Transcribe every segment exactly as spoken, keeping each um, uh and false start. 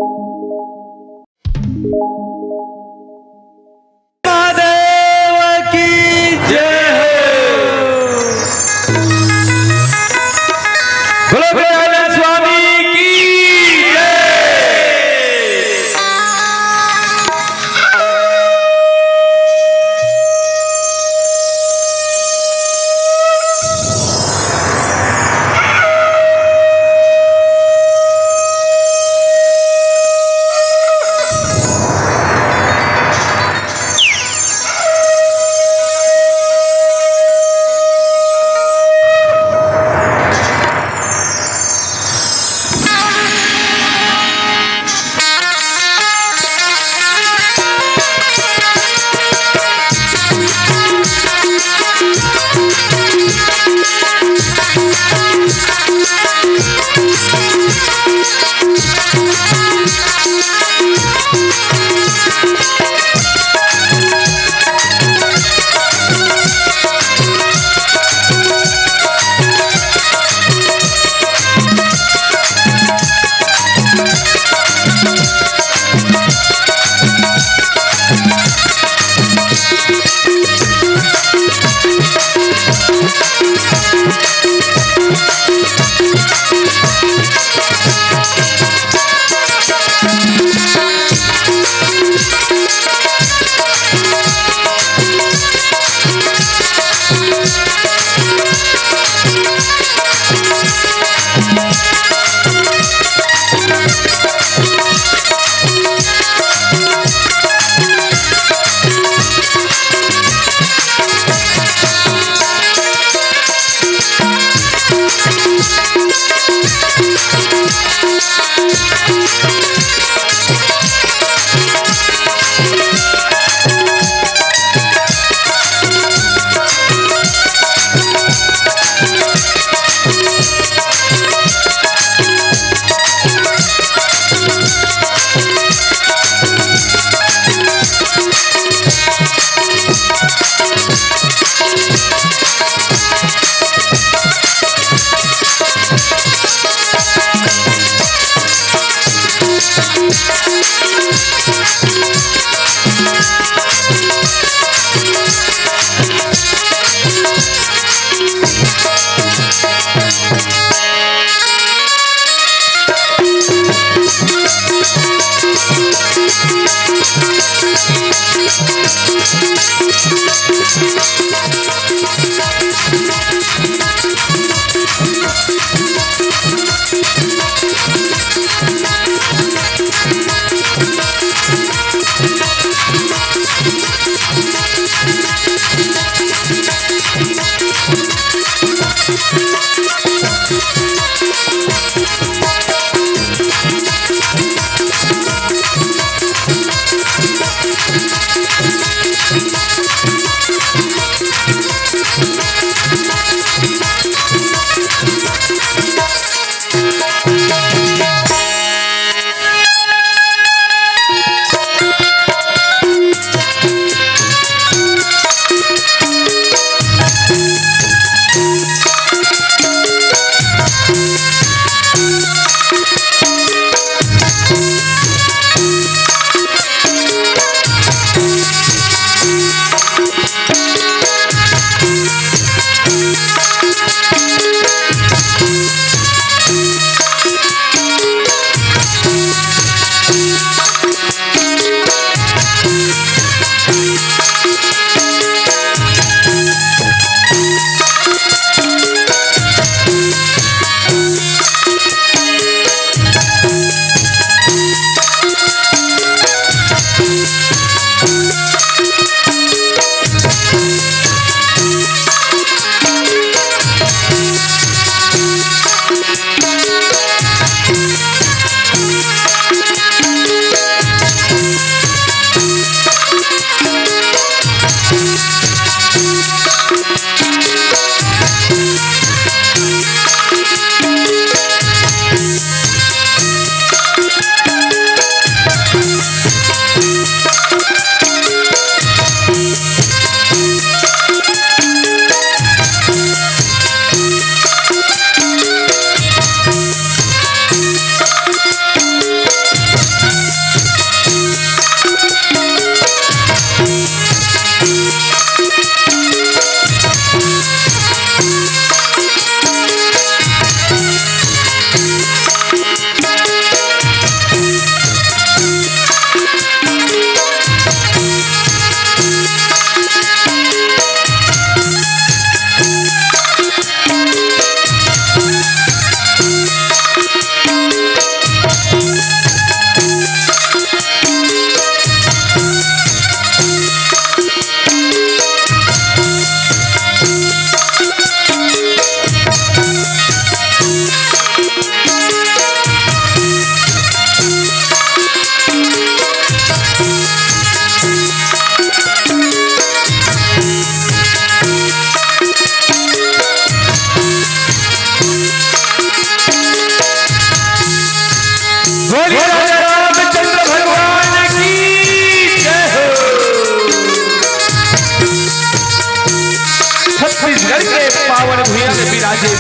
महादेव की जय हो। बोलो गजानन स्वामी की जय।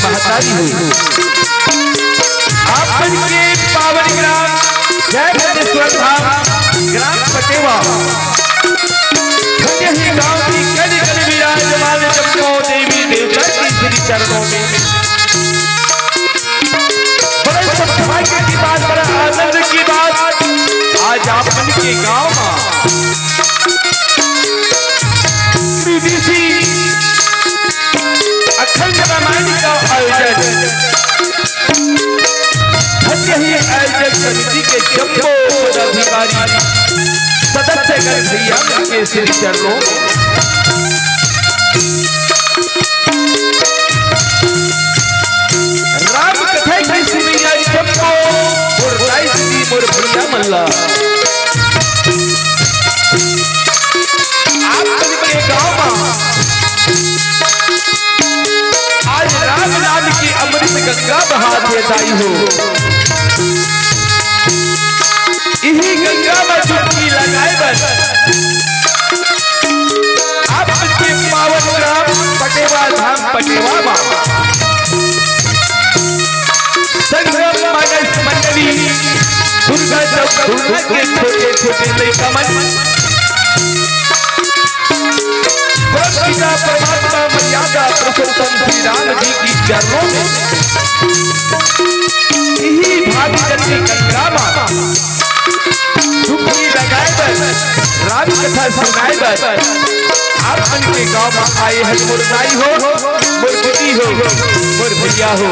महतारी हो। आप मन के पावन ग्राम जय भद्रेश्वर धाम, ग्राम पटेवा, धन्य ही गांव की कण कण विराजमान जम्मो देवी देवता के श्री चरणों में बड़े सौभाग्य की बात, बड़ा आनंद की बात, आज आप मन के गांव में बीबीसी अखंड रामायण का आयोजन, धन्य ही आयोजक समिति के जम्मो पदाधिकारी, सदस्यगण भैया के श्री चरणों में राम कथा के सुनइया जम्मो मोर दाई दीदी, मोर भैया मन ला, आप मन के गांव में आज राम नाम की अमृत गंगा बहात हे दाई हो। इही गंगा में डुबकी लगाए बर आप मन के पावन ग्राम पटेवा धाम पटेवा में संगम मानस मंडली, दुर्गा चौक, दुर्गा के छोटे छोटे लइका मन, परम पिता परमात्मा मर्यादा पुरुषोत्तम श्री राम जी की चरणों में इही भागीरथी गंगा में डुबकी लगाए बर, राम कथा सुनाए बर आप मन के गांव में आए हैं मोर दाई हो, मोर दीदी हो, मोर भैया हो।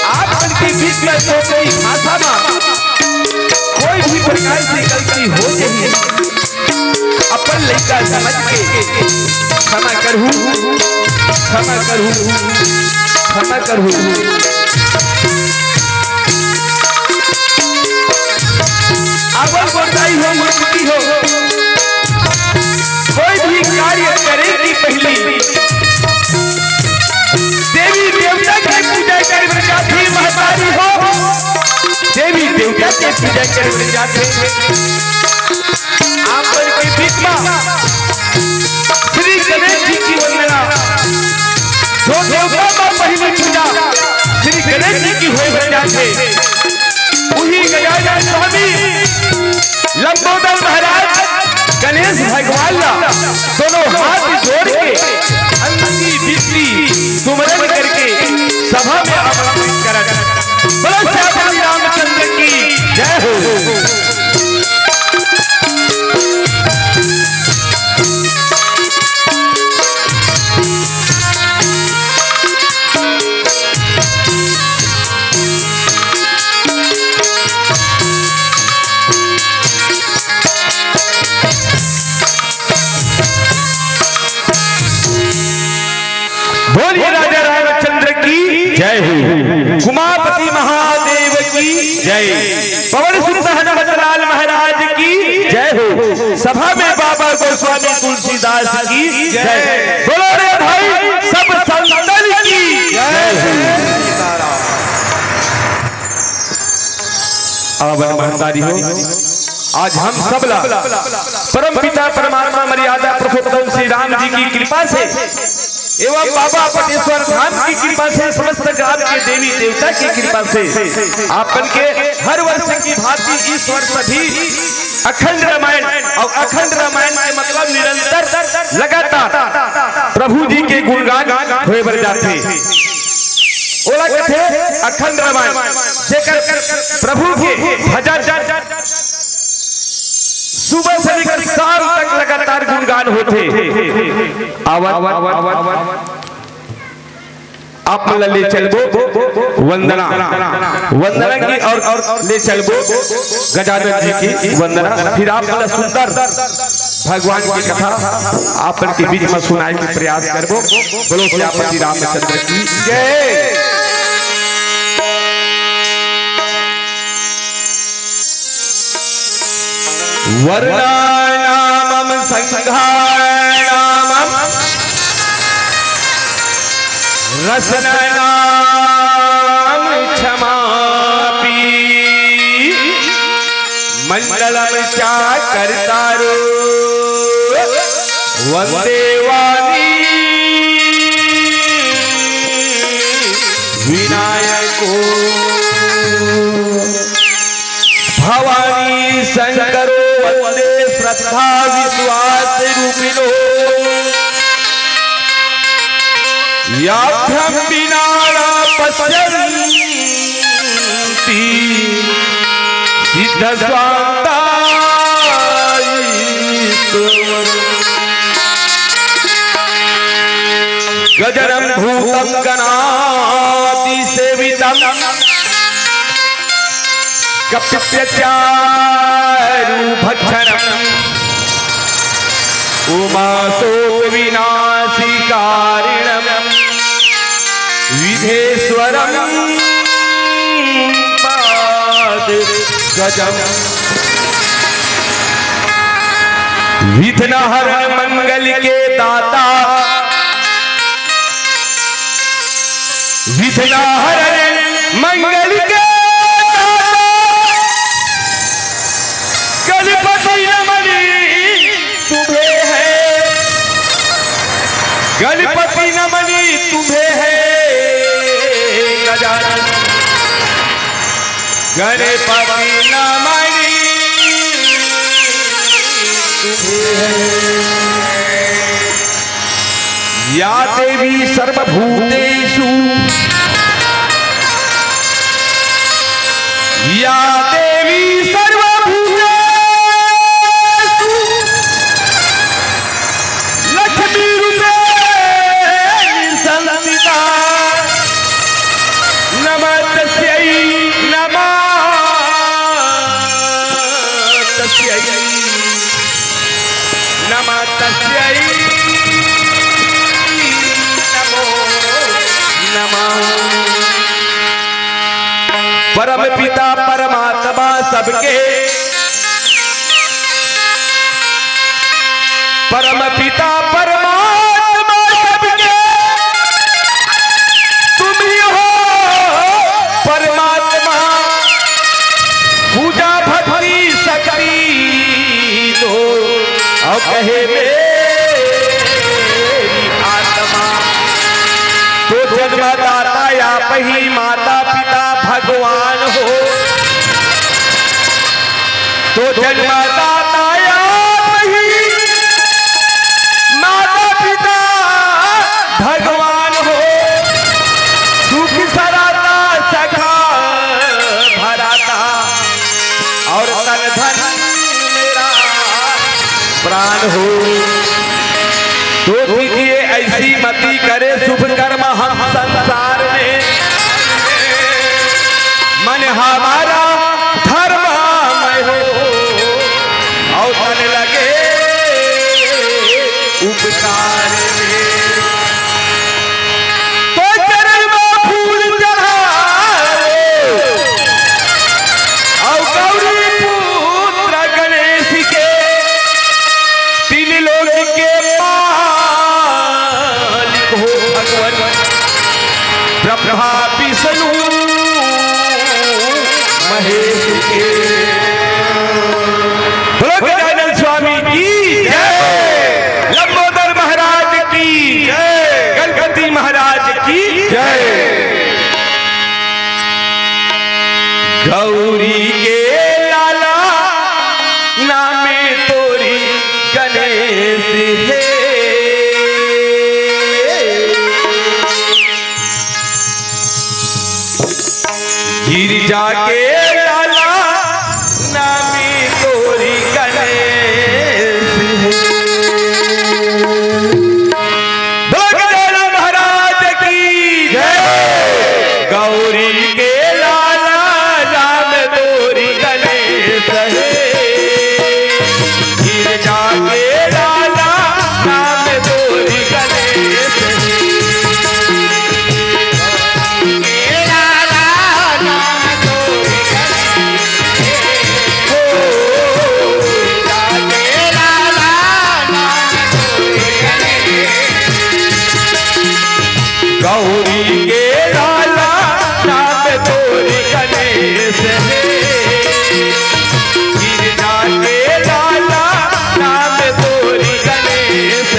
आप मन के बीच में कोई भाषा में कोई भी प्रकार से गलती हो जाही, अपन लइका समझ के क्षमा करहू, क्षमा करहू, क्षमा करहू। अगर बताई हो, मस्ती हो, कोई भी कार्य करे की पहली देवी देवता के पूजा करे बर जाथे, महतारी हो, देवी देवता के पूजा करे बर जाथे। आप मन के बीच में श्री गणेश जी की वंदना, जो देवता में पहली पूजा श्री गणेश जी की होय बर जाथे, उही गजानन स्वामी लंबोदर महाराज गणेश भगवान ला दोनों हाथ जोड़ के अंती बिनती सुमरन करके सभा में आमंत्रित करत। बोलो सियापति रामचंद्र की जय हो। बोलिए राजा रामचंद्र की जय हो, उमापति महादेव की जय, पवन सुत हनुमत लाल महाराज की जय हो, सभा में बाबा गोस्वामी तुलसीदास की जय। बोलो रे भाई, सब संतन की जय हो। आवन महतारी हो, आज हम सब ला परम पिता परमात्मा मर्यादा पुरुषोत्तम श्री राम जी की कृपा से एवं बाबा पटेश्वर धाम की कृपा से, समस्त ग्राम के देवी देवता की कृपा से, आपन के हर वर्ष की भांति इस वर्ष भी अखंड रामायण, और अखंड रामायण के मतलब निरंतर, लगातार प्रभु जी के गुणगान होए बर जाथे। ओला कथे अखंड रामायण, जेकर प्रभु के भजन सुबह से लेकर शाम तक लगातार गुणगान होथे। आवा, आप मन ला ले चलबो वंदना, वंदना की और, और ले चलबो गजानन जी की वंदना। फिर आप मन ला सुंदर भगवान की कथा आप मन के बीच में सुनाए के प्रयास करबो। बोलो सियापति रामचंद्र की जय। वर्णानामम संघानामम रसनाम क्षमापि। मंगलम चाकर्तारो वंदे वाणी विनायको भवानी शंकरो वंदे श्रद्धा विश्वास रूपिणो। याभ्यं विना न पश्यन्ति सिद्धस्वान्तास्तु। गजनं भूतं गणादिसेवितं कपित्थचारु भक्षणम् उमाशोकविनाशकारिणं विघ्नेश्वरं पादगजम्। विघ्नहरण मंगल के दाता, विघ्नहरण मंगल के दाता, गणपति नमन तुम्हें है, गणपति नमन तुम्हें है गजानन, गणपति नमन तुम्हें है। या देवी सर्वभूतेषु, या देवी सर्वभूतेषु लक्ष्मी रूपेण संस्थिता, नमः तस्यै, नमः तस्यै। नमः तस्यै, नमो नमः। परम पिता परमात्मा सबके, परम पिता परमात्मा सबके, तुम ही हो परमात्मा। पूजा भक्ति शक्ति दो, और कहे मेरी आत्मा। तो जन्मदाता आप ही माता पिता भगवान हो, तो जन्मदाता आप ही माता पिता भगवान हो। सुख सराता सखा भराता, और तन धन मेरा प्राण हो। तो दीजिए ऐसी मति करे शुभ कर्म हम संसार में, मन हमारा धर्ममय हो, और तन लगे उपकार में। तो चरण में फूल चढ़ाओ, और गौरी पुत्र गणेश के, तीन लोक के मालिक हो भगवान, ब्रह्मा विष्णु महेश के। बोलो गजानन स्वामी की जय, लंबोदर महाराज की जय, गणपति महाराज की जय। गौरी के लाला नाम तोरी गणेश हे। गिरजा के लाला नाम तोरी गणेश हे। बोलो गजानन महाराज की जय। गौरी के लाला नाम तोरी गणेश हे। गिरजा के लाला नाम तोरी गणेश हे। के लाला नाम तोरी गणेश हे। ओ, गिरजा के लाला नाम तोरी गणेश हे। गौरी के लाला नाम तोरी गणेश हे। गिरजा के लाला नाम तोरी गणेश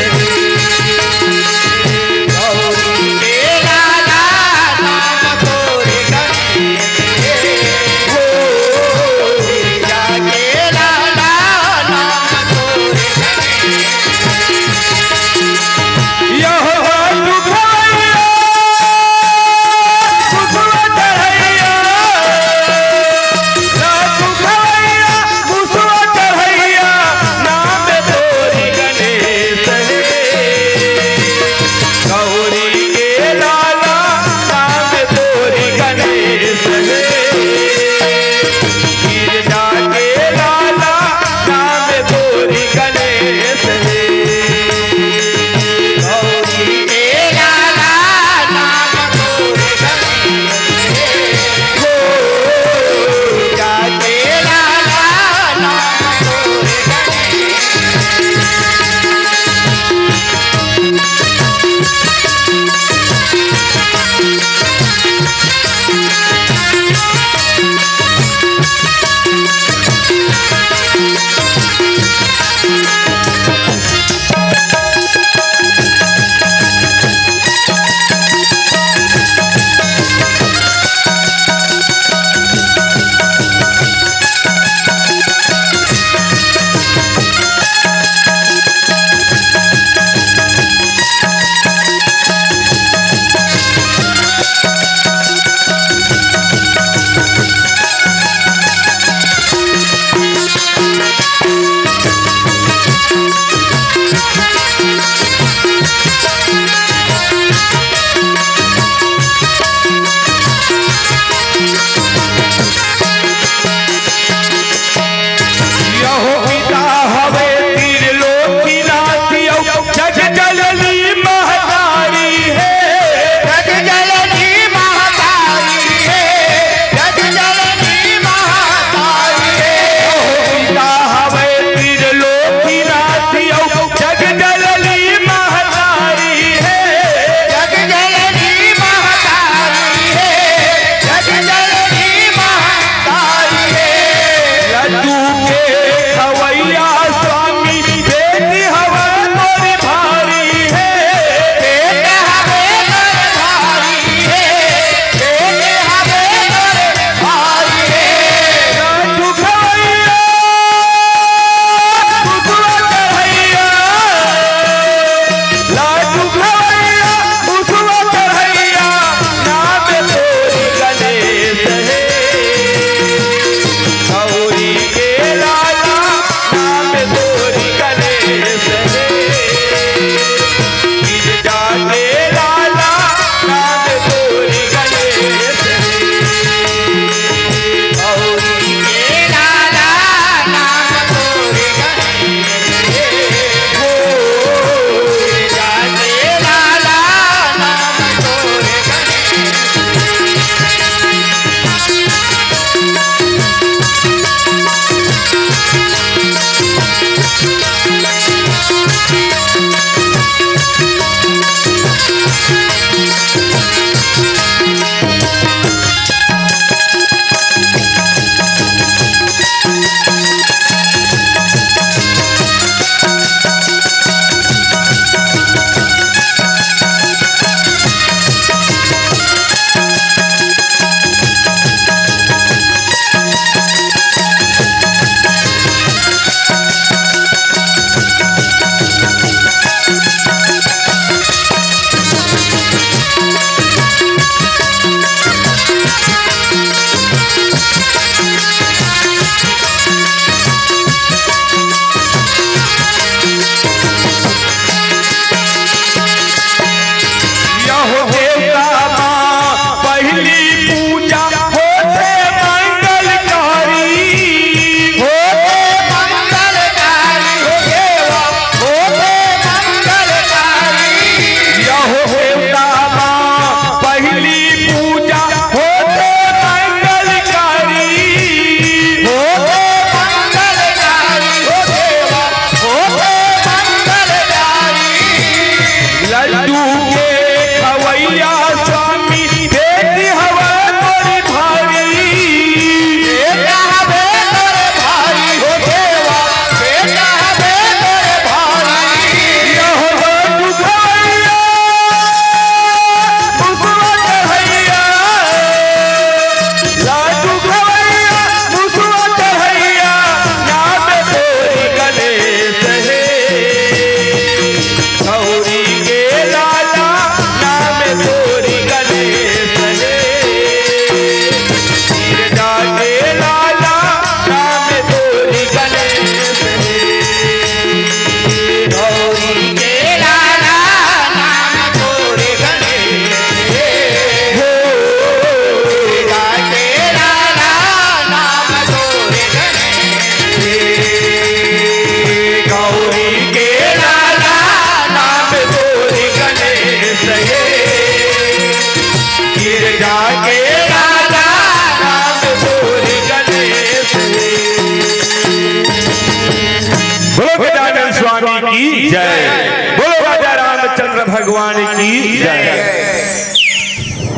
चंद्र भगवान की जय।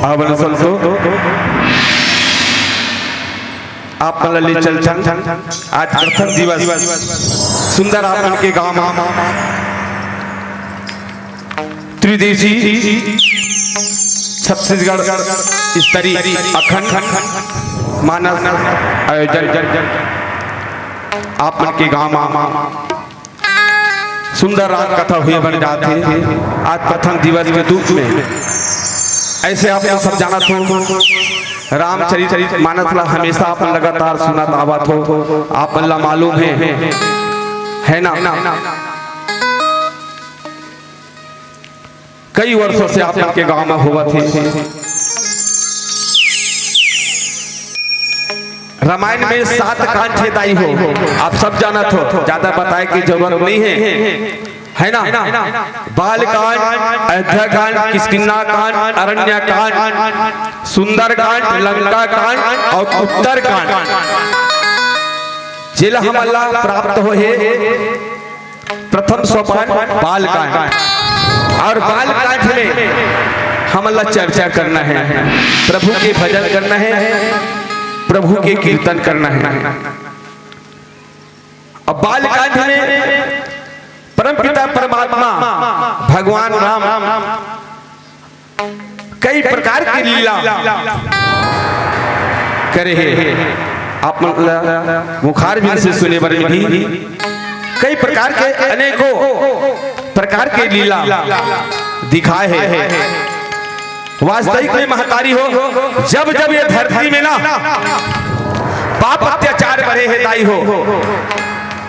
अब संतो, आप मन ला ले चलथन आज प्रथम दिवस सुंदर आप मन के गांव म त्रिदिवसीय छत्तीसगढ़ स्तरीय अखंड मानस आयोजन आप मन के गांव म सुंदर राम कथा हुए बर जात हे। आज प्रथम दिवस के रूप में ऐसे आप मन सब जानत हो, रामचरित मानस ला हमेशा आप मन लगातार सुनत आवत हो, आप मन ला मालूम हे, है ना? कई वर्षों से आप मन के गांव में होवत हे। रामायण में सात कांड हे दाई हो, आप सब जानत हो, ज्यादा बताए की जरूरत नहीं है, है ना? बाल कांड, अयोध्या कांड, किष्किंधा कांड, अरण्य कांड, सुंदर कांड, लंका कांड और उत्तर कांड। जेला हमन ला प्राप्त होहे प्रथम सोपान बाल कांड, और बाल कांड में हमन ला चर्चा करना है, प्रभु के भजन करना है, प्रभु के कीर्तन करना है। अब बाल कांड में परमपिता परमात्मा भगवान राम कई प्रकार के लीला करे हे। आप मन ला मुखारबिंद से सुने बर मिलही। कई प्रकार के, अनेकों प्रकार के लीला दिखाए हे। वास्तविक में महतारी हो, जब जब ये धरती में ना पाप अत्याचार बढ़े हे दाई हो,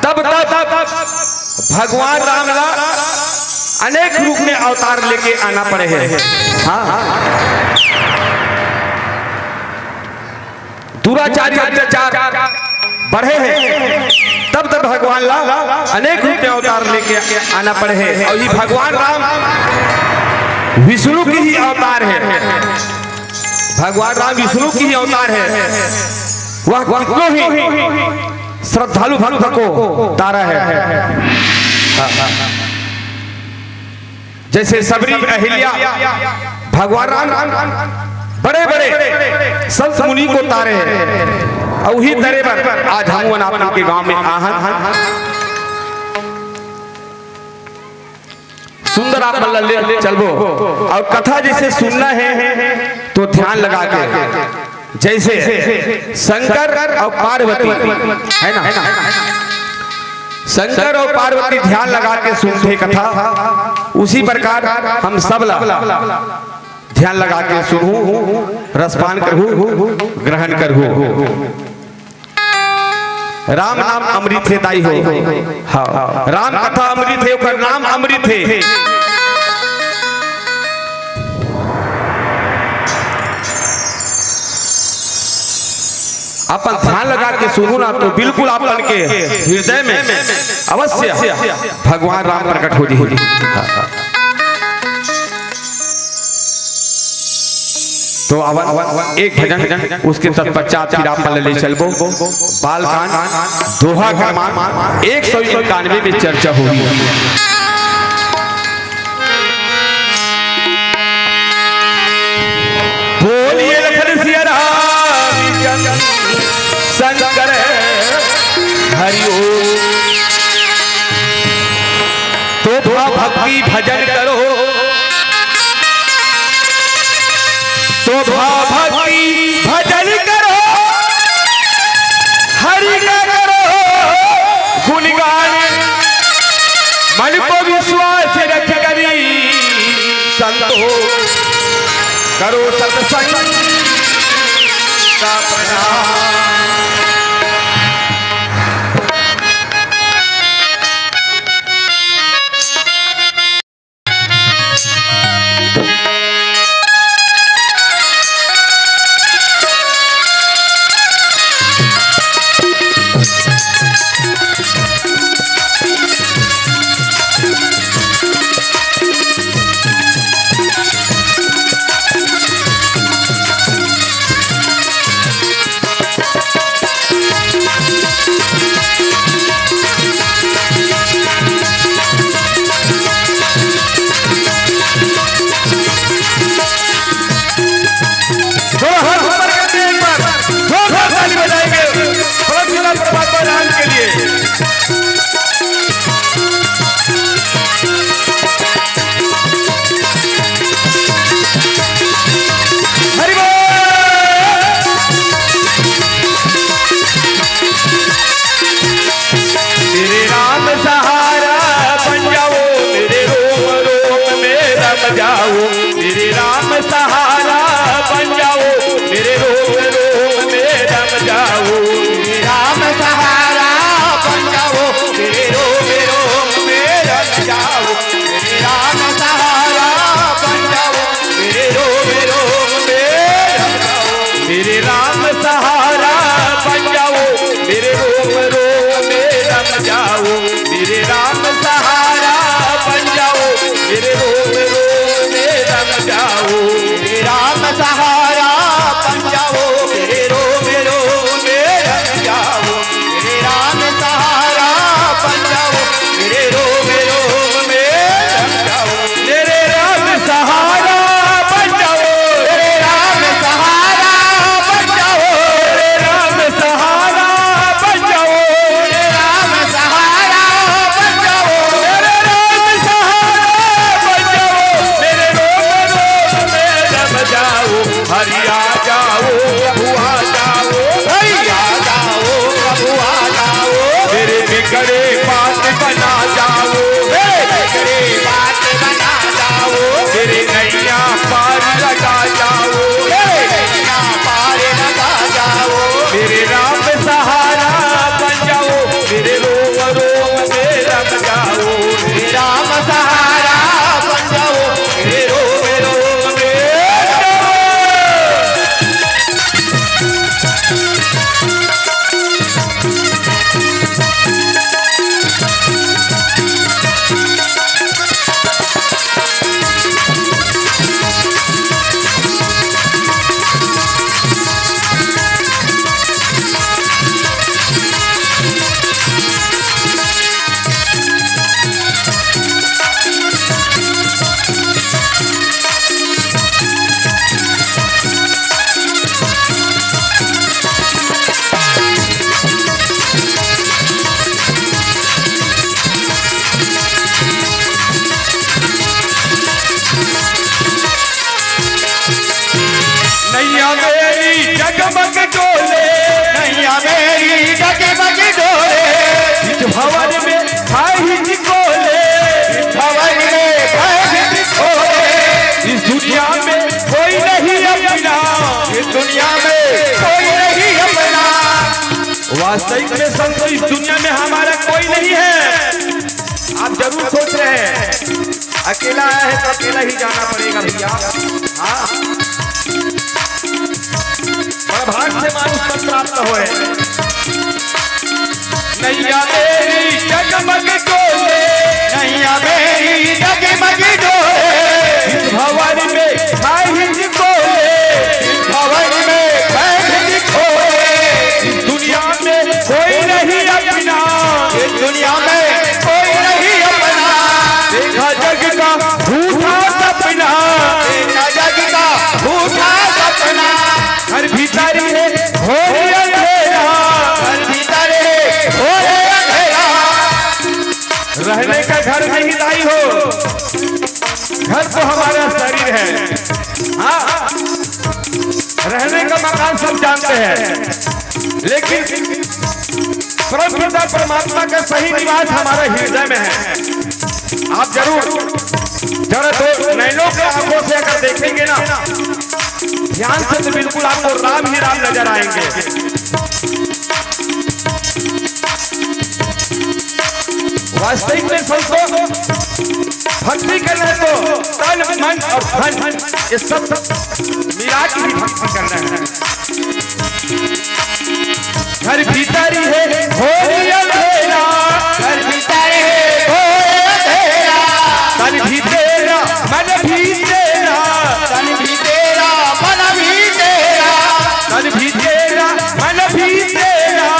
तब तब भगवान राम ला अनेक रूप में अवतार लेके आना पड़े हे। हाँ, दुराचारी अत्याचार बढ़े हे, तब तब भगवान ला अनेक रूप में अवतार लेके आना पड़े हे। और ये भगवान राम विष्णु के ही अवतार हे, भगवान राम विष्णु के ही अवतार हे। वह कितनों ही श्रद्धालु भक्त को तारा हे। जैसे सबरी, अहिल्या, भगवान राम बड़े बड़े संत मुनि को तारे हे। और उही तरे बर आज हम मन आप मन के गांव में आहन। सुंदर आप मन ला ले चलबो और कथा जैसे सुनना हे तो ध्यान लगा के, जैसे शंकर और पार्वती, है ना, शंकर और पार्वती ध्यान लगा के सुनथे कथा, उसी प्रकार हम सब ला ध्यान लगा के सुनहू, रसपान करहू, ग्रहण करहू। राम नाम अमृत हे दाई हो। हाँ, राम कथा अमृत हे, ओकर नाम अमृत हे। अपन ध्यान लगा के सुनहू ना, तो बिल्कुल अपन के हृदय में अवश्य भगवान राम प्रकट हो जाही। तो आवन एक भजन, उसके तत्पश्चात फिर आप मन ले चलबो बाल कांड दोहा क्रमांक एक सौ इक्यानवे में चर्चा होही। बोलिए लखन सिया रामचंद्र शंकर हरि ओम। तो भा भक्ति भजन करो, तो भा भक्ति भजन करो, हरि का करो गुणगान, मन को विश्वास रख करी संत हो, करो सत्संग का प्रचार। भवन में खाई जी कोले, भवन में खाई जी कोले। इस दुनिया में कोई नहीं अपना, इस दुनिया में कोई नहीं अपना। वास्तविक में संतो, इस दुनिया में हमारा कोई नहीं है। आप जरूर सोच रहे हैं, अकेला आया है तो अकेला ही जाना पड़ेगा भैया। हाँ, बड़ भाग से मानुष तन प्राप्त होए। नैया मेरी जगमग डोले, नैया मेरी जगमग डोले। इस भवन में खाई जी कोले, इस भवन में खाई जी कोले। इस दुनिया में कोई नहीं अपना, इस दुनिया में कोई नहीं अपना। देखा जग का झूठा सपना, देखा जग का झूठा सपना। घर भीतरी है घोर अंधेरा, घर भीतरी है घोर अंधेरा। रहने का घर नहीं लाई हो, घर तो हमारा शरीर है। हाँ, रहने का मकान सब जानते हैं, लेकिन परम पिता परमात्मा का सही निवास हमारे हृदय में है। आप जरूर जरा दो नैनों के आंखों से अगर देखेंगे ना, ध्यान से, तो बिल्कुल आपको राम ही राम नजर आएंगे। वास्तविक में संतो, भक्ति करना है तो तन, मन और धन, ये सब मिला के ही भक्ति करना है। घर भीतरी है घोर अंधेरा, घर भीतरी है घोर अंधेरा। तन भी तेरा, मन भी तेरा, तन भी तेरा, मन भी तेरा। तन भी तेरा, मन भी तेरा,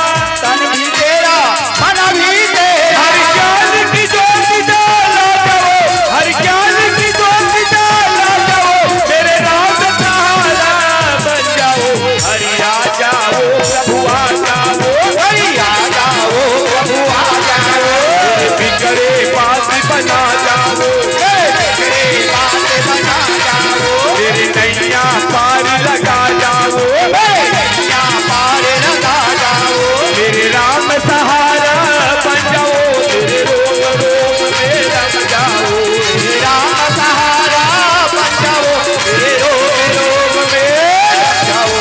तन भी तेरा, मन भी तेरा। हर ज्ञान की ज्योति जला जाओ, हर ज्ञान की ज्योति जला जाओ, मेरे राम सहारा बन जाओ। हरि आ जाओ, प्रभु आ जाओ, हरि आ जाओ, प्रभु आ जाओ। बिगड़े बात बना जाओ, बिगड़े बात बना जाओ। मेरी नैया पार लगा जाओ, मेरी नैया पार लगा जाओ। मेरे राम सहारा बन जाओ, मेरे रोम रोम में रम जाओ। मेरे राम सहारा बन जाओ, मेरे रोम रोम में रम जाओ।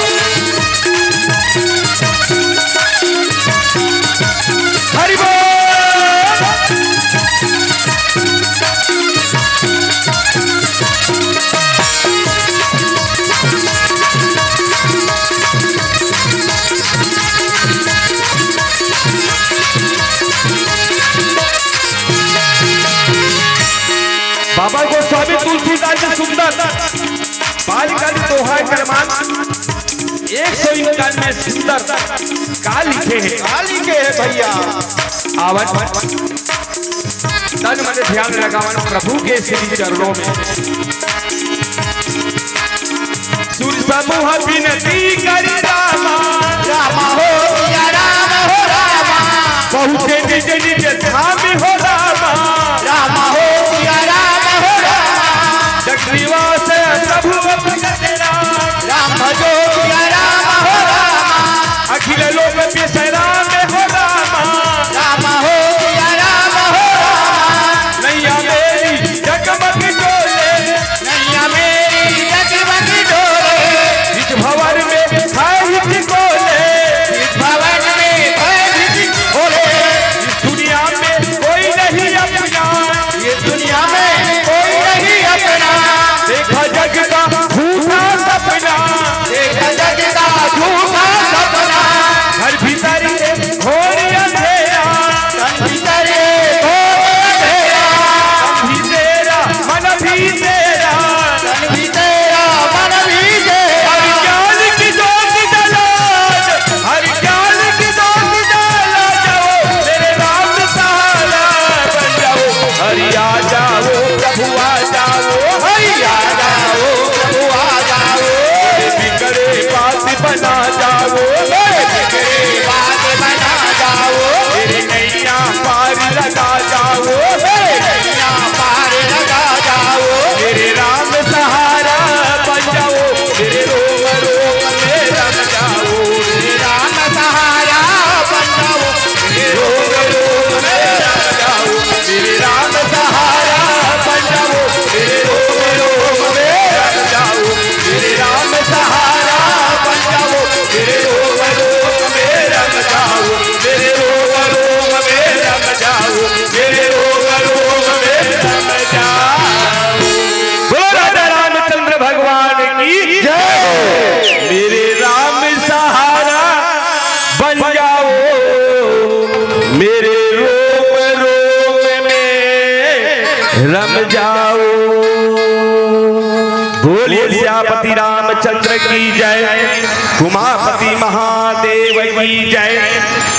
हरि बोल। बाबा गोस्वामी तुलसीदास जी सुंदर बाल काली दोहा क्रमांक एक सौ इक्यानवे सुंदर का लिखे हैं। का लिखे हैं भैया? आवन तन मन ध्यान लगावन प्रभु के श्री चरणों में। सुर समूह बिनती करी रामा, रामा हो या राम हो रामा। बहुते निज निज धाम हो रामा, रामा हो या राम हो रामा। जग निवास प्रभु भगत राम, राम भजो या राम हो रामा। अखिल लोक विश्राम हो रामा, रामा हो या राम हो रामा। नैया मेरी जगमग डोले, नैया मेरी जगमग डोले। इस भवन में भय भीत बोले, इस भवन में भय भीत बोले। इस दुनिया में कोई नहीं अपना, ये दुनिया में कोई नहीं अपना। देखा जग का झूठा सपना, देखा जग का झूठा सपना। घर भीतर बोलिए सियापति रामचंद्र की जय, उमापति महादेव की जय,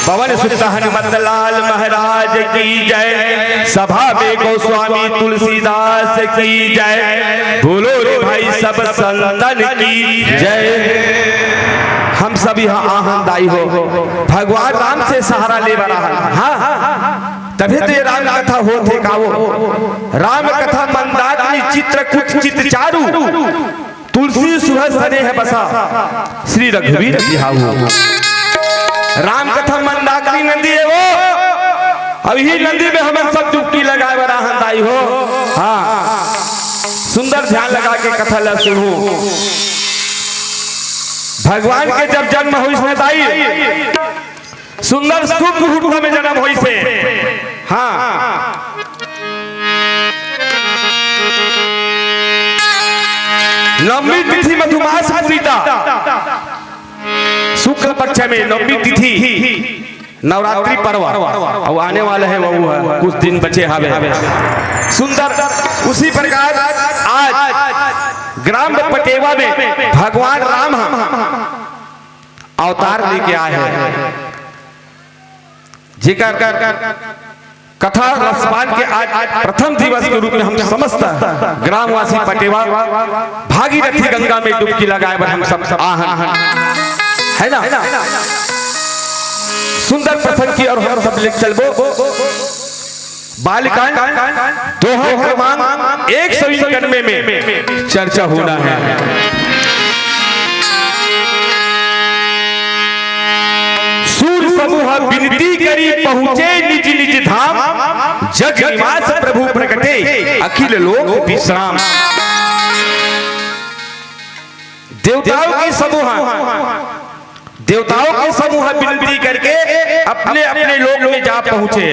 पवन सुत हनुमत लाल महाराज की जय, सभा में गोस्वामी तुलसीदास की जय। बोलो रे भाई सब संतन की जय। हम सब यहाँ आहन दाई हो, भगवान राम से सहारा ले बड़ा है। हाँ, तभे तो ये राम कथा होत हे का वो। राम कथा मंदाकिनी चित्रकूट चित चारु, तुलसी सुभग सनेह बसा, श्री रघुवीर बिहाऊ। राम कथा मंदाकिनी नंदी हे वो। अब इही नंदी में हमन सब डुबकी लगाए बर आहन दाई हो। हाँ, सुंदर ध्यान लगा के कथा ला सुनहू। भगवान के जब जन्म होइस न दाई, सुंदर शुभ मुहूर्त में जन्म होइस हे। हाँ, नवमी तिथि मधुमास पुनीता, शुक्ल पक्ष में नवमी तिथि, नवरात्रि पर्व अब आने वाला है, वो है, कुछ दिन बचे हवे। सुंदर उसी प्रकार आज ग्राम पटेवा में भगवान राम ह अवतार लेके आए हैं, जेकर कथा रसपान के आज प्रथम दिवस के रूप में हम समस्त ग्रामवासी पटेवा भागीरथी गंगा में डुबकी लगाए बर हम सब आहन, है ना? सुंदर प्रसंग की ओर हम सब ले चलबो। बालकांड दोहा क्रमांक एक सौ इक्यानवे में चर्चा होना है। सूर समूह बिनती करी पहुँचे निज निज धाम, जग निवास प्रभु प्रगटे अखिल लोक विश्राम। देवताओं के समूह, देवताओं के समूह बिनती करके अपने अपने लोक में जा पहुँचे।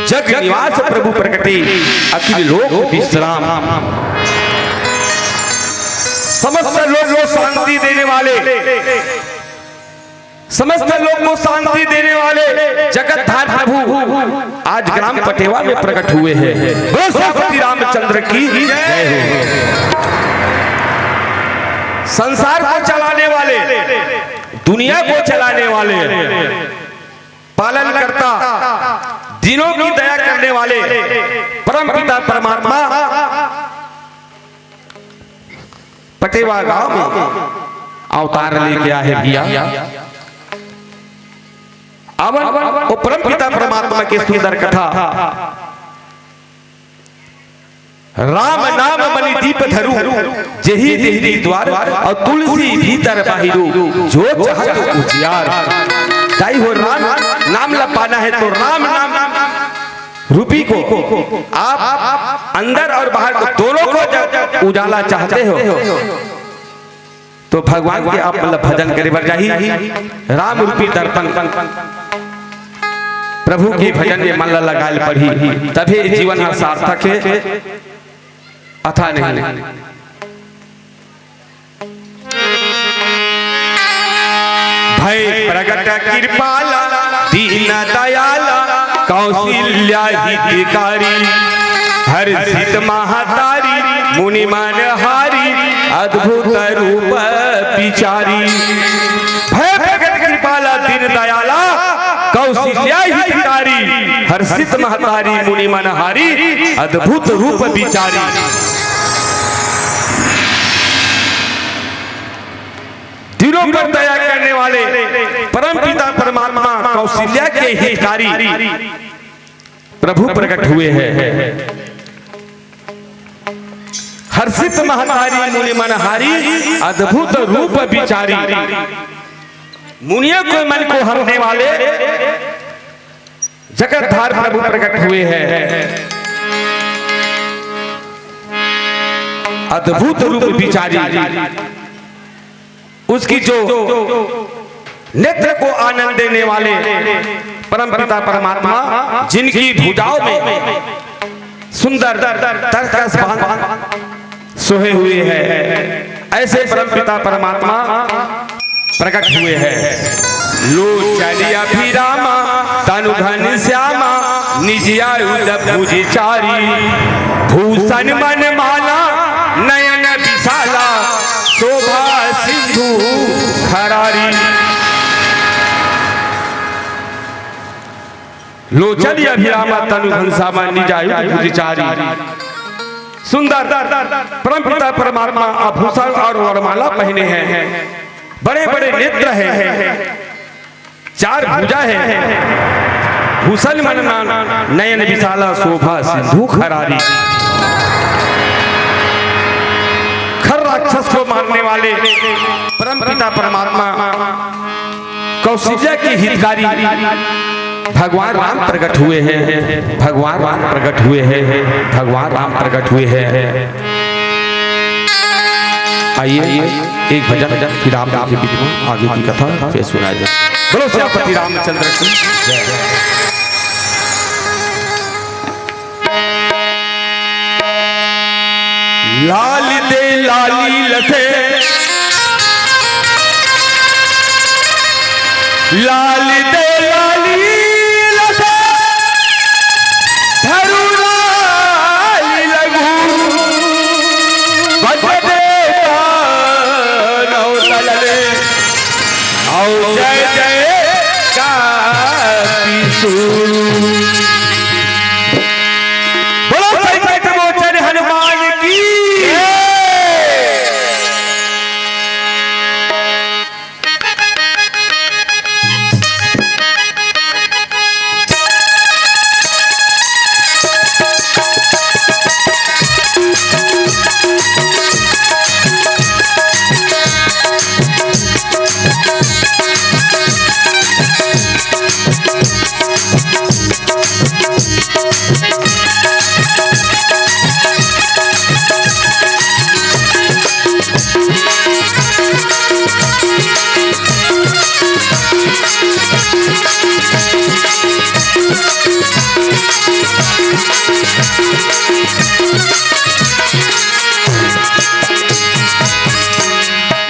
जग निवास प्रभु प्रगटे अखिल लोक विश्राम। समस्त लोक को शांति देने वाले, समस्त लोक को शांति देने वाले जगतधार प्रभु आज ग्राम पटेवा में प्रकट हुए हैं। बोलो सियापति रामचंद्र की जय हो। संसार को चलाने वाले, दुनिया को चलाने वाले, पालनकर्ता, दीनों की दया करने वाले परम पिता परमात्मा पटेवा गांव में अवतार लेके आए हैं भैया। अब वो परम पिता परमात्मा की सुंदर कथा। राम नाम मनि दीप धरू, जेहि देहि द्वार, और तुलसी भीतर बाहिरू, जो चाहत उजियार। ताई हो, राम नाम ला पाना है तो राम नाम रूपी को आप अंदर और बाहर को दोनों को जब उजाला चाहते हो तो भगवान के आप मतलब भजन करे बर जाही। राम रूपी दर्पण प्रभु के भजन में मन ला लगाए ल पड़ही, तभे जीवन ह सार्थक हे, अथा नहीं। भय प्रगट कृपाला दीन दयाला कौशल्या हितकारी, हर्षित महतारी मुनि मन हारी अद्भुत रूप विचारी। भय प्रगट कृपाला दीन दयाला कौशल्या हितकारी, हर्षित महतारी मुनि मन हारी अद्भुत रूप विचारी। दिलों पर दया करने वाले परम पिता परमात्मा कौशल्या के हितकारी प्रभु प्रकट हुए हैं। हर्षित महतारी मुनि मन हारी अद्भुत रूप विचारी। मुनियों के मन को हरने वाले जगतधार प्रभु प्रकट हुए हैं। अद्भुत रूप विचारी, उसकी जो नेत्र को आनंद देने वाले परमपिता परमात्मा, जिनकी भुजाओं में सुंदर तरकस बांध सोए हुए हैं, ऐसे परमपिता परमात्मा प्रकट हुए हैं। लोचन अभिराम तनु घनश्याम निज आयुध भुज चारि। भूषण मणिमाला नयन विशाला शोभा सिंधु खरारी। लोचन अभिराम तनु घनश्याम निज आयुध भुज चारि। सुंदर परमपिता परमात्मा आभूषण और वरमाला पहने हैं, बड़े बड़े नेत्र हैं, चार भुजा है, भूषण मणिमाला नयन विशाला शोभा सिंधु खरारी। खर राक्षस को मारने वाले परमपिता परमात्मा कौशल्या के हितकारी भगवान राम प्रकट हुए हैं, भगवान राम प्रकट हुए हैं, भगवान राम प्रकट हुए हैं। आइए, एक भजन, फिर आप लोग के बीच में आगे की कथा फिर सुनाई जाए। बोलो सियापति रामचंद्र की जय। लाल दे लाली लसे, लाल दे लाली लसे, धरू लाली लघु, बज दे नौ तलले, औ जय जय का पीसू। बोलो संकट मोचन हनुमान की।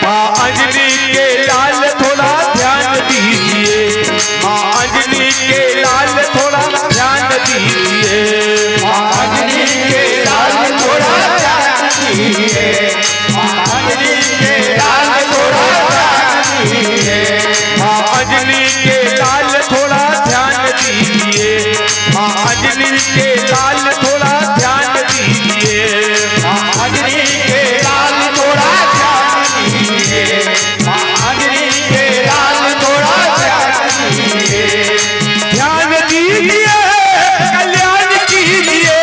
माँ अंजनी के लाल थोड़ा ध्यान दीजिए, माँ अंजनी के लाल थोड़ा ध्यान दीजिए, माँ अंजनी के लाल थोड़ा ध्यान दीजिए, माँ अंजनी के लाल थोड़ा ध्यान दीजिए, माँ अंजनी के लाल थोड़ा ध्यान दीजिए, माँ अंजनी के लाल थोड़ा ध्यान दीजिए, माँ अंजनी के लाल थोड़ा ध्यान दीजिए, माँ अंजनी के लाल थोड़ा ध्यान दीजिए। ध्यान दीजिए, कल्याण कीजिए।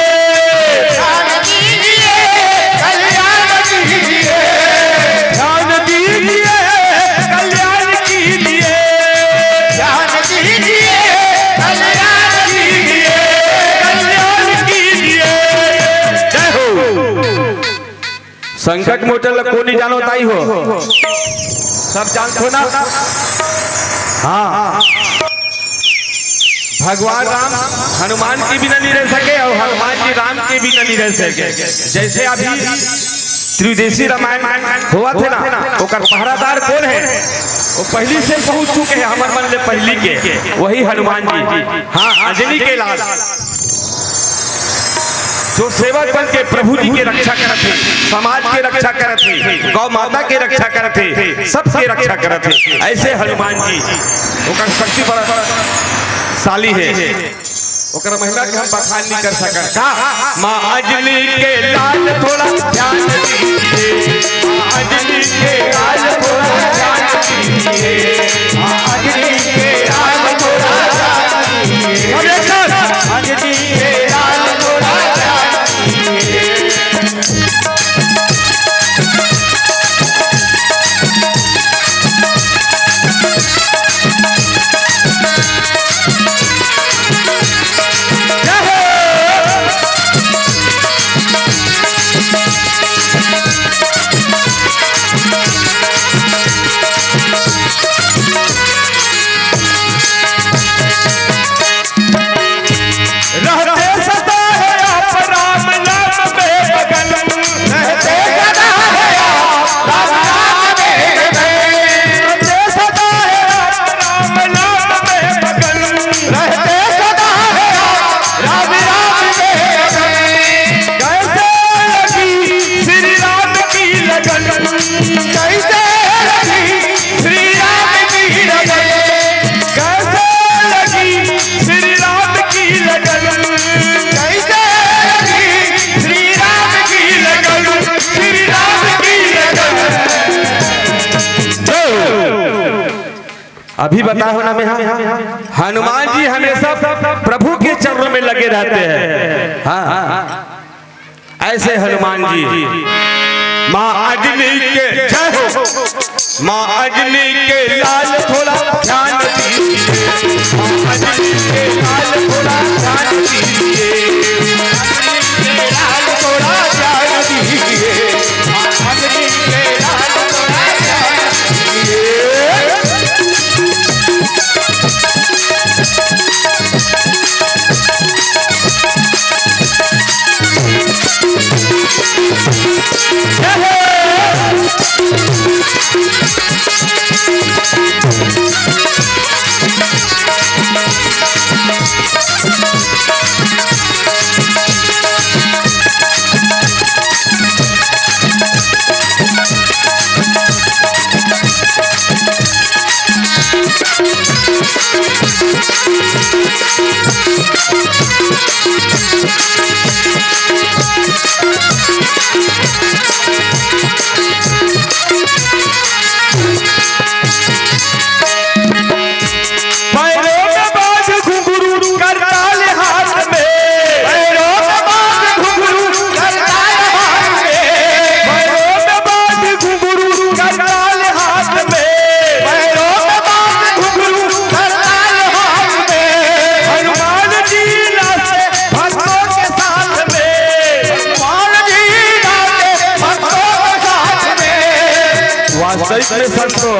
ध्यान दीजिए, कल्याण कीजिए। ध्यान दीजिए, कल्याण कीजिए। ध्यान दीजिए, कल्याण कीजिए। कल्याण कीजिए। जय हो। संकट मोचन ला कोन नइ जानत हो? सब जानत हो ना? हाँ। भगवान राम हनुमान के बिना नइ रह सके अउ हनुमान जी राम के बिना नइ रह सके। जइसे अभी त्रिदेशी रामायण होवत हे ना, ओकर पहरादार कोन हे? वो पहिली से पहुंच चुके हे, हमर मन ले पहिली के, वही हनुमान जी। हाँ, अंजनी के लाल। जो सेवक बन के प्रभु जी के रक्षा करत हे, समाज के रक्षा करत हे, गौ माता के रक्षा करत हे, सबके रक्षा करत हे, अइसे हनुमान जी ओकर शक्ति बलशाली हे, ओकर महिमा के हम बखान नइ कर सकन। का? माँ अंजनी के लाल थोड़ा ध्यान दीजिए, माँ अंजनी के लाल थोड़ा ध्यान दीजिए, माँ अंजनी के लाल थोड़ा ध्यान दीजिए। अंजनी के लाल थोड़ा ध्यान दीजिए। अभी बताए हो ना मैं, हाँ, हनुमान जी हमेशा प्रभु के चरणों में लगे रहते हैं। हाँ, ऐसे हनुमान जी। माँ अंजनी के जय हो। माँ अंजनी के लाल थोड़ा ध्यान दीजिए। माँ अंजनी के लाल थोड़ा ध्यान दीजिए। माँ अंजनी के लाल थोड़ा ध्यान दीजिए। माँ अंजनी के लाल थोड़ा ध्यान दीजिए। पैरों में बांध घुंघरू, करताल हाथ में। पैरों में बांध घुंघरू, करताल हाथ में। पैरों में बांध घुंघरू, करताल हाथ में। पैरों में बांध घुंघरू, करताल हाथ में। हनुमान जी नाचते भक्तों के साथ में। हनुमान जी नाचते भक्तों के साथ में। वास्तविक में संतों,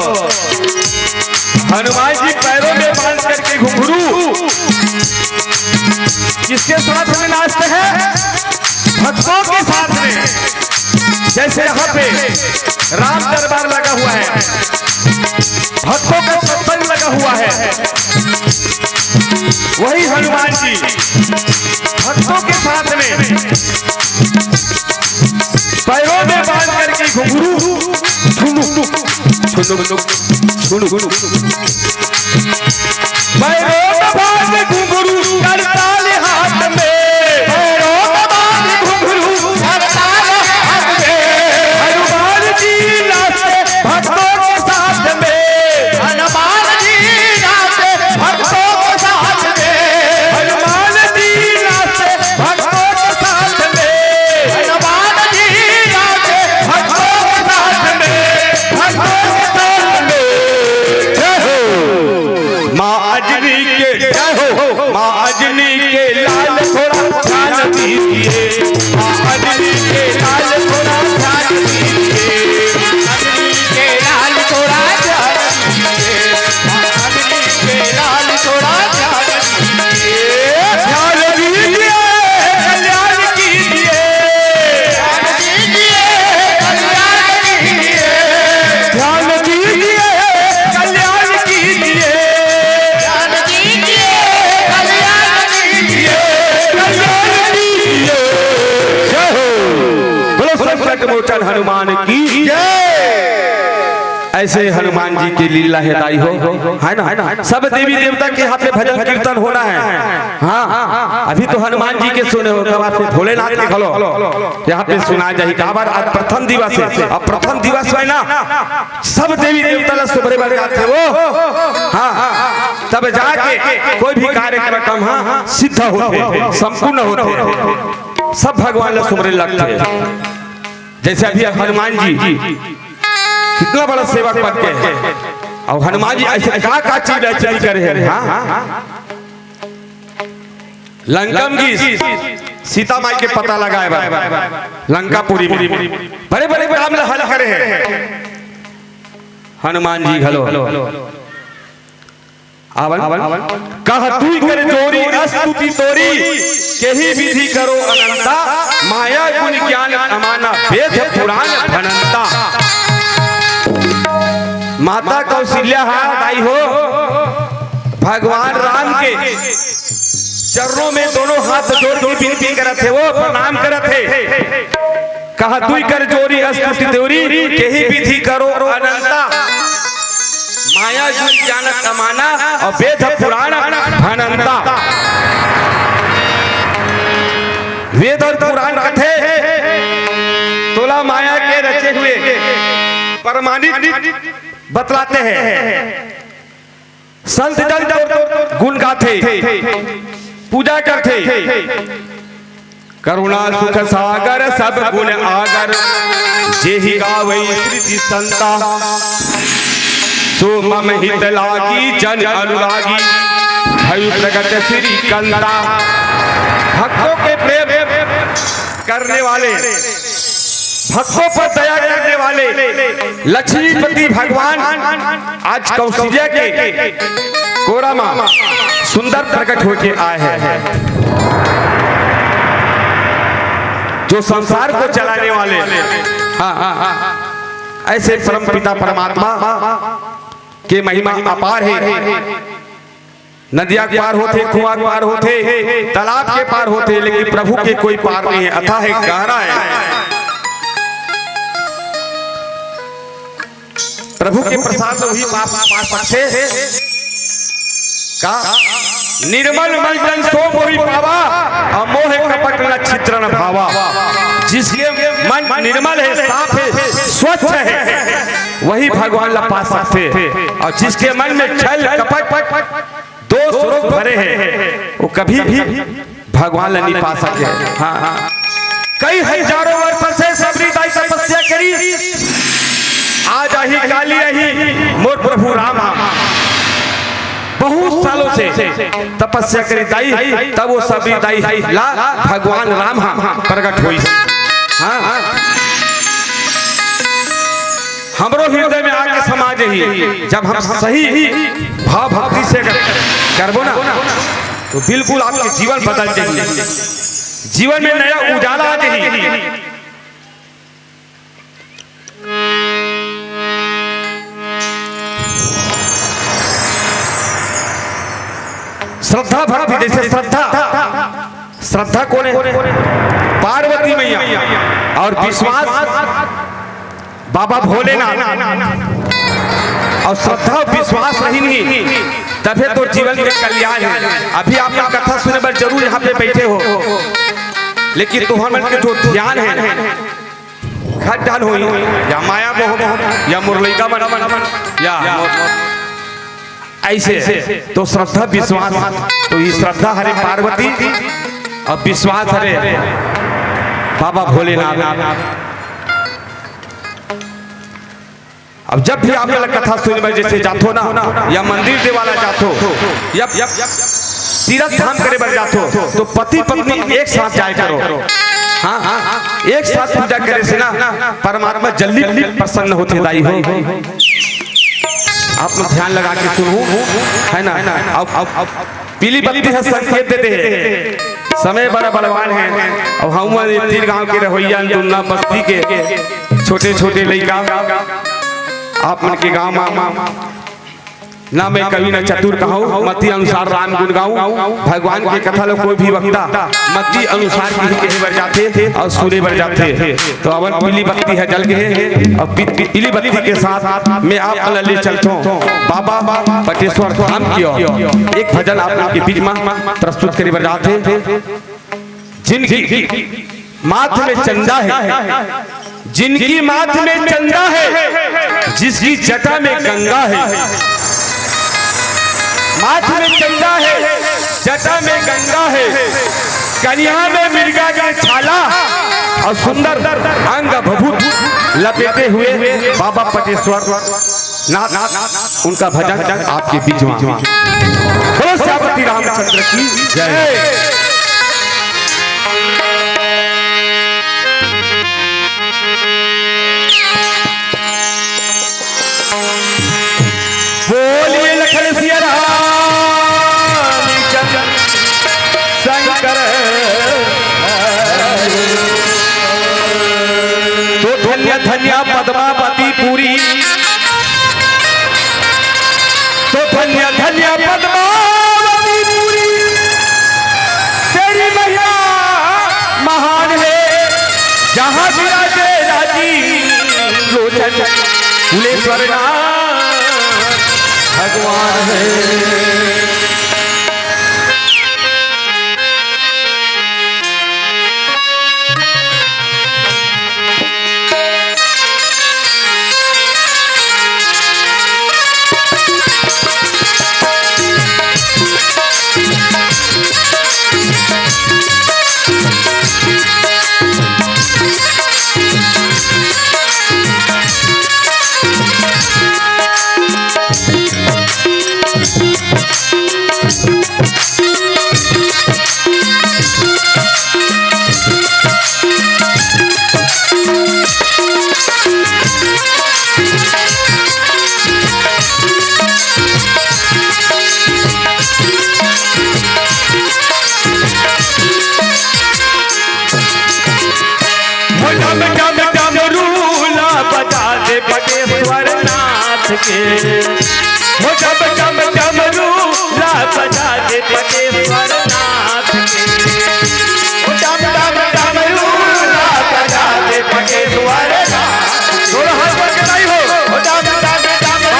हनुमान जी पैरों में बांध करके घुंघरू किसके साथ में नाचते हैं? भक्तों के साथ में। जैसे यहाँ पे राम दरबार लगा हुआ है, भक्तों का सत्संग लगा हुआ है, वही हनुमान जी भक्तों के साथ में पैरों में बांध करके घुंघरू, झुनुक, झुनुक, झुनुक। पैरों में बांध घुंघरू, करताल हाथ में। पैरों में बांध घुंघरू, करताल हाथ में। हनुमान जी नाचते भक्तों के साथ में। हनुमान जी नाचते भक्तों के साथ में। हनुमान जी नाचते भक्तों के साथ में। हनुमान जी नाचते भक्तों के साथ में। भक्तों के साथ में। जय हो। माँ अंजनी के जय हो। माँ अंजनी के लाल थोड़ा ध्यान दीजिए। माँ अंजनी के लाल थोड़ा ध्यान दीजिए। माँ अंजनी के लाल थोड़ा ध्यान दीजिए। माँ अंजनी के लाल थोड़ा ध्यान दीजिए। ध्यान दीजिए, कल्याण कीजिए। ध्यान दीजिए, कल्याण कीजिए। ध्यान दीजिए, कल्याण कीजिए। ध्यान दीजिए, कल्याण कीजिए। कल्याण कीजिए। जय हो। बोलो संकट मोचन हनुमान की जय। ऐसे हनुमान जी की लीला है दाई हो, है ना? सब देवी देवता के यहाँ पे भजन कीर्तन होना है। हाँ, अभी तो हनुमान जी के सुने हो, कब आपसे भोलेनाथ के घलो यहाँ पे सुना जाही। काबर आज प्रथम दिवस है, अब प्रथम दिवस है ना, सब देवी देवता ला सुमरे बर जाथे वो। हाँ, तब जाके कोई भी कार्यक्रम, हाँ, सिद्ध होथे, संपूर्ण होथे, सब भगवान ला सुमरे लगथे। जैसे अभी हनुमान जी कितना बड़ा सेवक बन के हैं, और हनुमान जी ऐसे का का चीज रचना करे हैं। हाँ, लंका में गीस, सीता माई के पता लगाए बर लंकापुरी में बड़े बड़े काम ला हल करे हैं हनुमान जी घलो। आवन, कह दुई कर जोरी अस्तुति तोरी, केहि विधि करो अनंता, माया गुण ज्ञान अमाना, वेद पुराण भनंता। माता कौशल्या हा दाई हो, भगवान राम के चरणों में दोनों हाथ जोड़ के विनती करत हे, वो प्रणाम करत हे। कहा दुई कर जोरी अस्तुति तोरी, केहि विधि करो अनंता। माया गुण ज्ञान अमाना और वेद पुराण भनंता। वेद और पुराण कथे तोला माया के रचे हुए प्रमाणित बतलाते हैं। संत जन गुण गाथे, पूजा करथे। करुणा सुख सागर सब गुण आगर, जेहि गावै श्रुति संता। सो मम हित लागी जन अनुरागी, भई प्रगट श्री कंता। भक्तों के प्रेम करने वाले, भक्तों पर दया करने वाले लक्ष्मीपति भगवान आज कौशल्या के कोरा मा सुंदर प्रकट होके आए हैं, जो संसार को चलाने वाले, हाँ, हाँ, हाँ, ऐसे परम पिता परमात्मा के महिमा अपार है। नदिया के पार होथे, कुआं के पार होथे, तालाब के पार होथे, लेकिन प्रभु के कोई पार नहीं है, अथाह है, गहरा है। प्रभु के प्रसाद से वही पाप पा सकथे। का? निर्मल मन तन सो मोहि पावा, अमोह कपट न छिद्र न भावा। जिसके मन निर्मल है, साफ है, स्वच्छ है, वही भगवान ला पा सकथे। और जिसके मन में छल, कपट, दोष, रोग भरे हैं, वो कभी भी भगवान ला नहीं पा सके। हाँ, हाँ। कई हजारों वर्ष से सबरी दाई तपस्या करी, आज आही, काली आही, मोर प्रभु राम हा। बहुत सालों से तपस्या करी दाई, तब वो सबरी दाई ला भगवान राम हा प्रकट होइस। हाँ, हाँ। हमरो हृदय में आके समा जाही। जब हम सही भाव भक्ति से अगर करबो ना, तो बिल्कुल आपके जीवन बदल जाही, जीवन में नया उजाला आ जाही। श्रद्धा भक्ति, जैसे श्रद्धा, श्रद्धा कौन है? पार्वती मैया। और विश्वास, बाबा भोलेनाथ। और श्रद्धा और विश्वास रही नहीं, तभे तो जीवन के कल्याण है। अभी आप लोग कथा सुने बर जरूर यहाँ पे बैठे हो, लेकिन तुम्हार मन के जो ध्यान है, घर डाल हो, या माया मोह, या मोर लइका मन, या मोर, ऐसे तो श्रद्धा विश्वास, तो ये श्रद्धा हरे पार्वती और विश्वास हरे बाबा भोलेनाथ। अब जब भी आप लोग कथा सुने बर जैसे जाथो ना, या मंदिर देवाला जाथो, या, या तीरथ धाम करे बर जाथो, तो पति पत्नी एक साथ जाए करो। हाँ, हाँ, एक साथ पूजा करे से ना परमात्मा जल्दी प्रसन्न होथे दाई हो। आप लोग ध्यान लगा के सुनो, है ना? अब, अब, अब पीली बत्ती ह संकेत दे दे हे। समय बड़ा बलवान हे। अउ हमन ये तीर गांव के रहवइया अंदुन्ना बस्ती के छोटे-छोटे लइका, आप मन के गांव म ना मैं कवि न चतुर कहूं, मति अनुसार राम गुण गाऊं। भगवान के कथा लो कोई भी वक्ता मति अनुसार ही कहे बर जाथे अउ सुने बर जाथे। तो अवन पीली बत्ती ह जल गे हे, अउ पी-, पी-, पीली बत्ती के साथ मैं आप मन ल ले चलथों बाबा पटेश्वर धाम की ओर। एक भजन आप मन के बीच में प्रस्तुत करे बर जाथे। जिनकी माथ में चंदा है, जिनकी माथ में चंदा है, जिसकी जटा में गंगा है, माथ में चंदा है, जटा में गंगा है, कनिहा में मिर्गा के छाला अउ सुंदर अंग भभूत लपेटे हुए बाबा पटेश्वर नाथ, उनका भजन आपके बीच में। बोलो सियापति रामचंद्र की जय। बोलिए लखन सिया राम चंद्र शंकर। तो धन्य धन्य पद्मावती पुरी, तो धन्य धन्य पद्मावती पुरी, तेरी महिमा महान है, जहाँ विराजे राजीव लोचन कुलेश्वर नाथ भगवान है। डम डम डमरू ला बजा दे पटेश्वर नाथ के। हो डम डम डमरू ला बजा दे पटेश्वर नाथ के। हो डम डम डमरू ला बजा दे पटेश्वर नाथ के। थोड़ा हाथ बढ़ के ताई हो। हो डम डम डमरू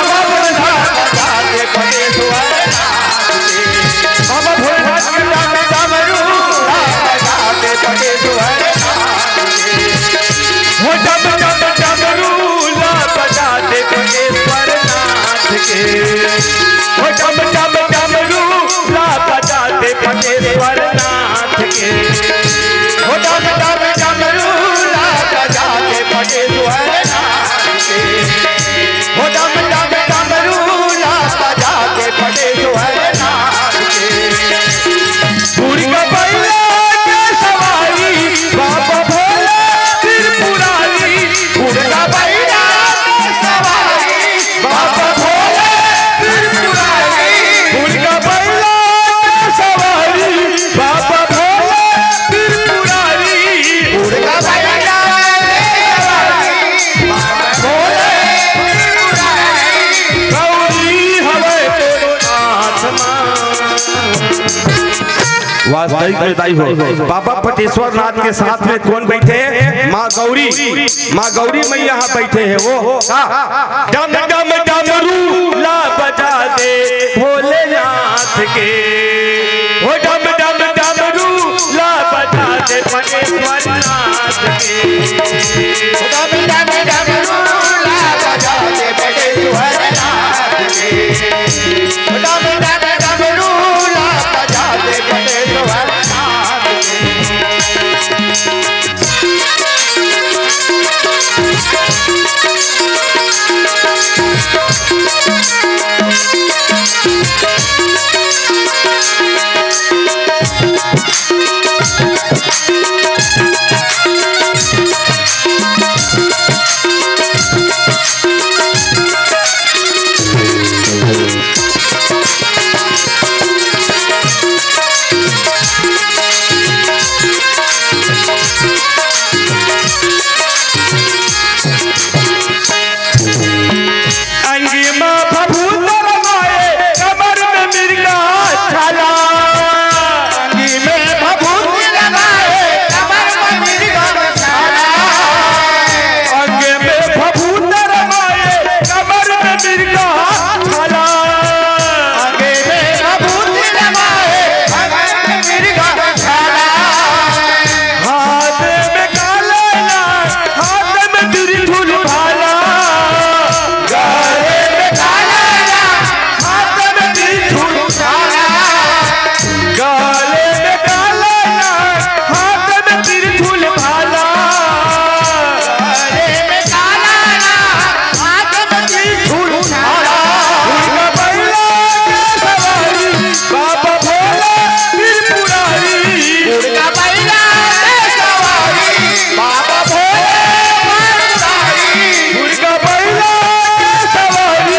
ला बजा दे पटेश्वर नाथ के। बाबा भोलेनाथ के डम डमरू ला बजा दे पटेश्वर नाथ के। हो डम डम डमरू ला बजा दे पटेश्वर नाथ के। हो डम डम डमरू ला बजा दे पटेश्वर नाथ के। हो डम डम डमरू ला बजा दे पटेश्वर नाथ के। हो डम डम डमरू ला बजा दे पटेश्वर नाथ के। दुर्गा मैया के सवारी बाबा भोला त्रिपुरारी। दुर्गा मैया के सवारी बाबा भोला त्रिपुरारी। दुर्गा मैया के सवारी बाबा भोला त्रिपुरारी। दुर्गा मैया के सवारी बाबा भोला त्रिपुरारी। गौरी हवे तोर नाथ माँ। वास्तविक में दाई हो, बाबा पटेश्वर नाथ के साथ में कौन बैठे हैं? माँ गौरी, माँ गौरी मैया यहाँ बैठे हैं। वो का डम डम डमरू ला बजा दे भोलेनाथ के। हो डम डम डमरू ला बजा दे पटेश्वर नाथ के। डम डम डमरू ला बजा दे पटेश्वर नाथ के। डम डम डमरू ला बजा दे पटेश्वर नाथ के। अंगी मा फफूंद रमाए, कमर में मिर्गा छाला। अंगी में फफूंद रमाए, कमर में मिर्गा छाला। अंगी में फफूंद रमाए, कमर में मिर्गा छाला। अंगी में फफूंद रमाए, कमर में मिर्गा छाला। हाथ में काला ना, हाथ में त्रिशूल भाला। गले में काला ना, हाथ में त्रिशूल भाला। गले में काला ना, हाथ में त्रिशूल भाला। गले में काला ना, हाथ में त्रिशूल भाला। दुर्गा मैया के सवारी बाबा भोला त्रिपुरारी। दुर्गा मैया के सवारी बाबा भोला त्रिपुरारी। दुर्गा मैया के सवारी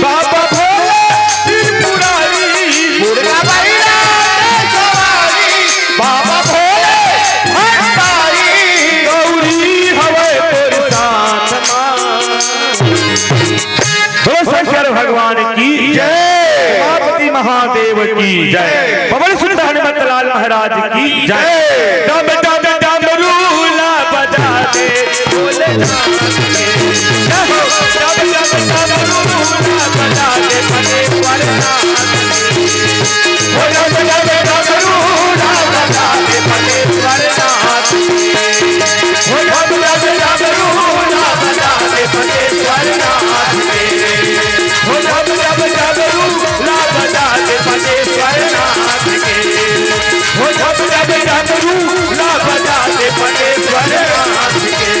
बाबा भोला त्रिपुरारी। दुर्गा मैया के सवारी बाबा भोले भंडारी। गौरी हवे तोर साथ माँ। बोलो शंकर भगवान की जय। उमापति महादेव की जय। पवन सुत हनुमत लाल महाराज की जय। डम डम डमरू ला बजा दे भोलेनाथ के। डम डम डमरू ला बजा दे पटेश्वर नाथ के। हो डम डम डमरू ला बजा दे पटेश्वर नाथ के। हो डम डम डमरू ला बजा दे पटेश्वर नाथ के। हो डम डम डमरू ला बजा दे पटेश्वर नाथ के। हो डम डम डमरू ला बजा दे पटेश्वर नाथ के।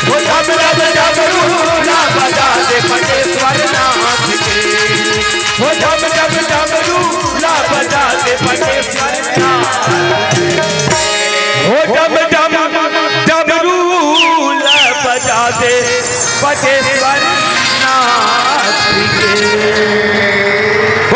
हो डम डम डमरू ला बजा दे पटेश्वर नाथ के। हो डम डम डमरू ला बजा दे पटेश्वर नाथ। हो डम डम डमरू ला बजा दे पटेश्वर